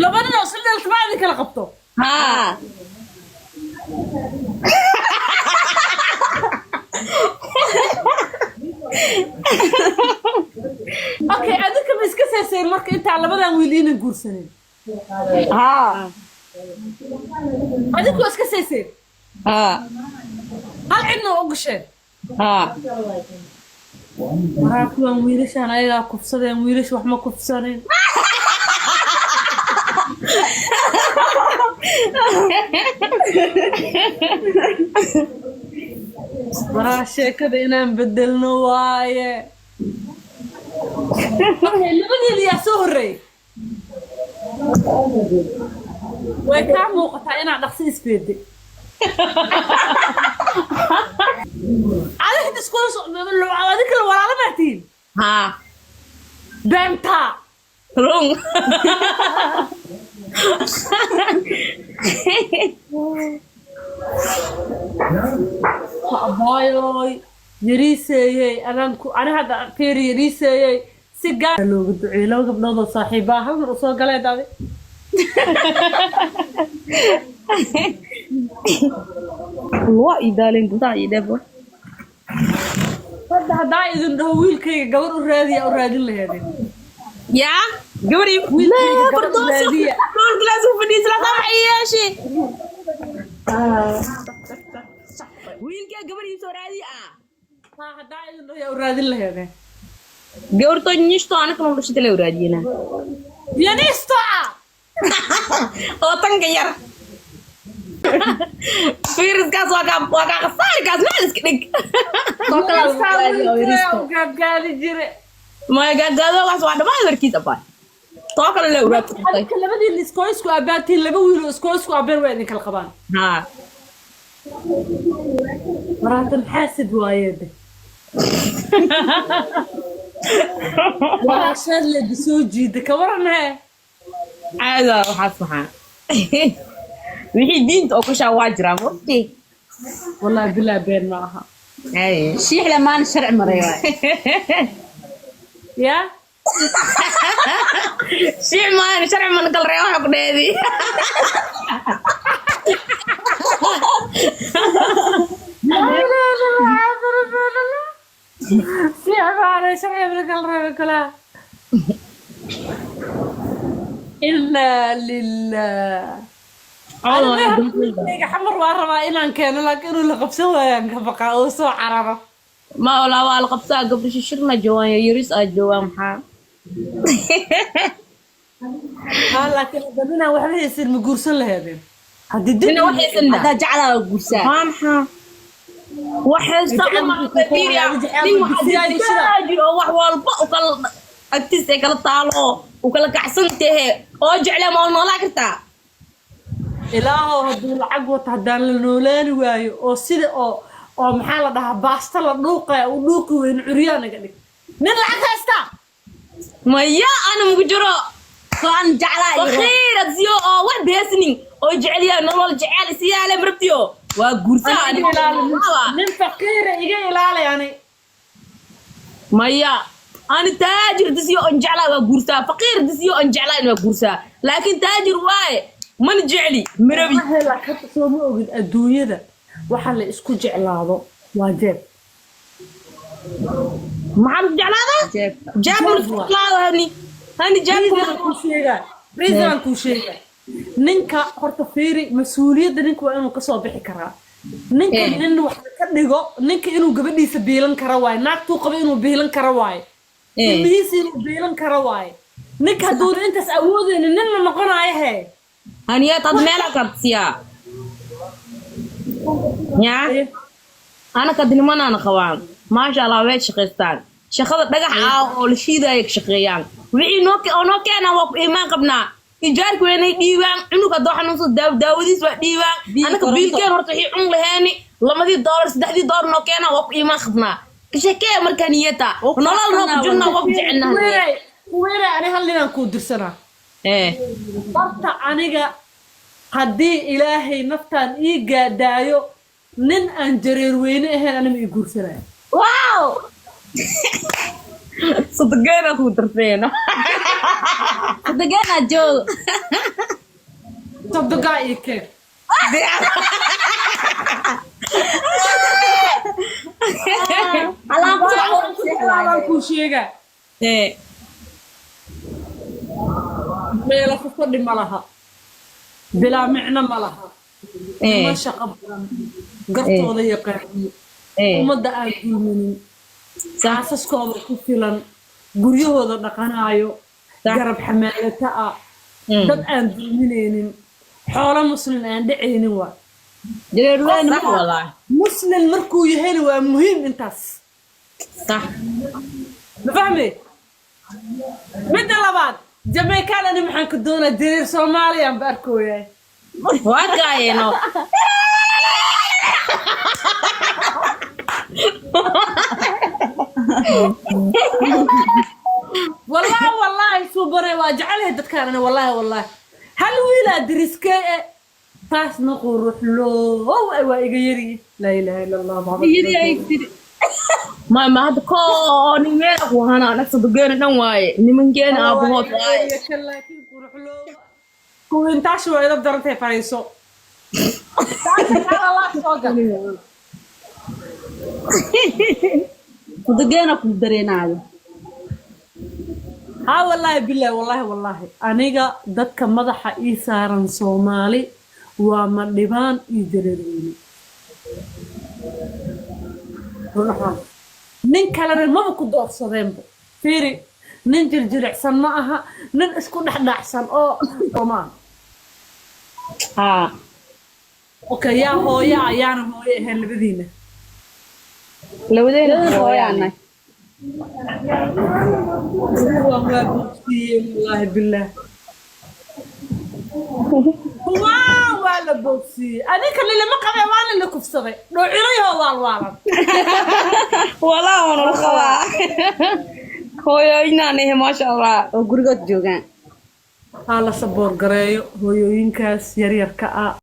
Laba nin oo isla dhalata maa idin kala qabto? Haa. Okay, adinka ma iska seeseen marka intaa labadan wiil iinan guursanin? Haa. Adinku waa iska seeseen? Haa. Hal cidna waa u gasheen? Haa. Waraa kuwan wiilashaan ayagaa kufsadeen, wiilasha wax ma kufsanin. Waraa sheekada inaan bedelno waaye. Okay, labadiina yaa soo horreeyay? Way kaa muuqataa inaad dhaqsi isbeeday. Adiga isku adinka la walaalo baa tihiin? Haa. Beentaa. Run. Abaayoy, yariiseeyey adaan ku ani hadda fiiri, yariiseeyey si gaar looga duceeyey laba gabdhood oo saaxiibaa hal mar usoo galeen adi. Waa ii daaleen gudaha ii dheebo. Hadda haddaa idin dhaho wiilkayga gabar u raadiya, u raadin laheedeen? Yaa gabar Wiilkayga gabar u Firdawso. raadiya. Dhowr glaas u fadhiis lahaa maxay yeeshay? Wiilka gabar ii soo raadi ah. Haa, haddaa idin dhaho yaa u raadin laheedeen? Gabarto nishto anaka noo dhashay la raadiyena. Yaniisto ah. Oo tanka yar. Fiiriskaas waa kaa khasaarikaas meel iska dhig. Soo kala lagu raadiyo oo yariisto. U gaadgaadi jire. Maya, gaadgaadoogaas waa dhammaan warkiis abaa. Too kale la raad. Adinka labadiin iskoo isku abbaatiin, laba wiil oo iskoo isku abbeen waa idin kala qabaan. Haa. Maraatan xaasid waaye de. Walaashaad leedi soo jiida ka waran hee? Caada waxaas maxaa wixii diinta oo kushaa waa jiraa murti. Wallahi bilaa been ma aha. Shiixle maan sharci maray waay. Yaa. Shiic maan sharci man kala reeba waxa ku dheedi. Si abaanay sharciga marka la reebo kalaa. Inaa lilah. Aniga xamar waa rabaa inaan keeno, laakiin inuu la qabsan waayaan ka baqaa oo soo cararo. Ma walaa waa la qabsaa, gabdho shishirna joogaan, yaris aa joogaan maxaa. Haa, laakiin hadda ninaan waxba haysan ma guursan laheedeen haddii dib Nina wax haysanna. Haddaa jeclaa waa guursaa. Waa maxaa wax haysta Jecel uma markuu ku fiiriya jecel nin markuu waxaa siyaay shida. Taajir oo wax walba u kala agtiis ay kala taalo u kala kacsan tahe oo jeclaa ma noolaa kartaa? Ilaahow, hadduu lacag wato haddaan la noolaani waayo oo sida oo maxaa la dhahaa baasta la dhuuqaya uu dhuuqi weyne, curyaa naga dhig nin lacag haysta. Maya, ana mugu jiro. Soo aan jeclaa iyo Fakhiir adsiyo oo wax beesnin oo jecel yahay nolol jecel isiyaale marabtiyo waa guursaa. Iga ilaali nin faqiira, iga ilaali ani. Maya, ani taajir disiyo on jeclaa waa guursaa, faqiir disiyo on jeclaa waa guursaa, laakiin taajir waaye mana jecli marabi. Wallahi, laakiin hadda soo ma ogid adduunyada waxa la isku jeclaado waa jeeb. Maxaan ku jeclaadaa? Jeebka. Jeeb mana isku jeclaado hani hani jeebka. Reason kuu sheegaa, reason kuu sheegaa. Ninka horta fiiri, mas-uuliyadda ninka waa inuu kasoo bixi karaa ninka. Nin wax ka dhigo ninka inuu gabadhiisa biilan kara waaye, naagtuu qabo inuu biilan kara waaye, ilmihiisa inuu biilan kara waaye. Ninka hadduuna intaas awoodeynin nin ma noqonayo hee. Haniyaad had meelaa kartisiyaa yaa anaka nimanaana qabaan, maasha Allah, way shaqaystaan, shaqada dhagax ah oo la shiidaya ka shaqeeyaan. Wixii noo oo noo keenaan waa ku iimaan qabnaa, ijaarka weynay dhiibaan, cunug haddoo xanuunsan daawadiis waa dhiibaan. Biil, anaka koronto. Biilkeen horta wixii cun laheeni lamadii doolar saddexdii doolar noo keenaan waa ku iimaan qabnaa. Ka sheekee marka niyata Waa ku nolol noo ku faraxsanaa. jirnaa, waa ku jecelnahay. Weeray weeray, ani hal ninaan kuu dirsanaa. Horta aniga haddii Ilaahay naftaan ii gaadaayo, nin aan jareer weyne ahayn anima ii guursanayo. Wow. Sodogeena kuu darfeeno. Sodogeena joogo. Sodogaa ii keen. Alaabaan kuu sheegaa. Meelo ku fadhi ma laha, bilaa micno ma laha, ma shaqo badan, gartooda yaqaaniyo, ummadda aan dulminin, xaasaskooda ku filan, guryahooda dhaqanaayo, garab xamaalata ah, dad aan dulminaynin, xoolo muslin aan dhacaynin waa. Jareer weyne. Sax walaahi. Muslin markuu yahayna waa muhiim intaas. Sax. Ma fahmi? Midda labaad, Jamaican ani maxaan ka doonaa? Jareer Soomaaliyaan ba arkooyahay. Waa kaayeeno. Wallaahi wallaahi suubare waa jecelahay dadkaan ani, wallaahi wallaahi. Hal wiilaa deriskee e taasna quruxloow waa iga yariyi, laa ilaaha ila Allah Muhammad. Yiri ay tiri. Ma hadda koo nimeena ku hana anag sodogeena dhan waaye, nimankeena aabahood waaye. Laakiin quruxloow kuwintaashu waa idab darantay, fariiso. Taasha kaala laab soo gal. Sodogeena kuu dareenaayo. Haa wallaahi bilaahi wallaahi wallaahi, aniga dadka madaxa ii saaran Soomaali waa ma dhibaan iyo dareerweyne. Run ahaan nin kalena maba ku doorsadeenba. Fiiri, nin jirjilicsan ma aha, nin isku dhexdhacsan oo ma aha. Haa. Okay, yaa hooya ayaana hooyo ahayn labadiina? Labadeena. Labada hooyaanay. Waa boogsiiyeen wallaahi bilaah, waa waa la boogsiiyey. Adinka lilama qabee, waana la kufsaday dhoocirayoo waalwaalan. Walaa waana la qabaa, hooyooyinaan ehe, maasha Allah. Oo gurigood joogaan. Ha la saboor gareeyo hooyooyinkaas yaryarka ah.